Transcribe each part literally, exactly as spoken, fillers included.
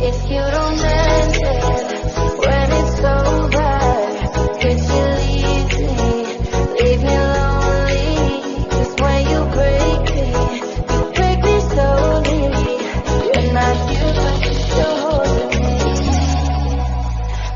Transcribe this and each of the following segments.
If you don't answer when it's over, could you leave me? Leave me lonely, 'cause when you break me, you break me slowly. You're not here, but you're still holding me.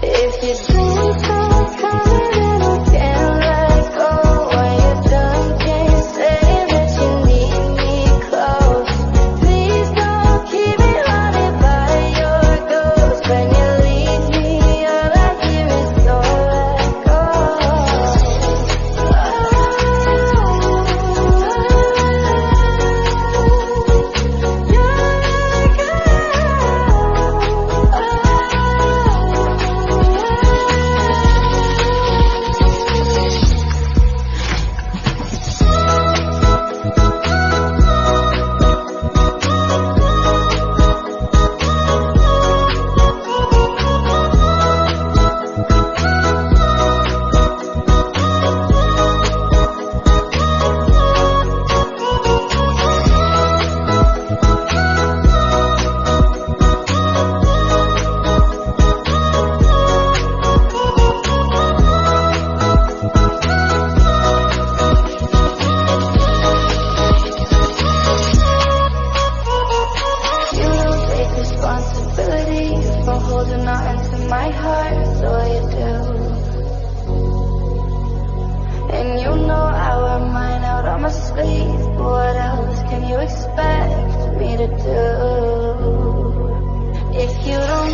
If you think I'm coming, then I can't let go. When you're done, can't say that you need me close. Please don't keep me running by your ghost. When you leave me, all I hear is "Don't let go." You don't take responsibility for holding on to my heart, so you do. And you know I wear mine out on my sleeve. What else can you expect me to do? If you don't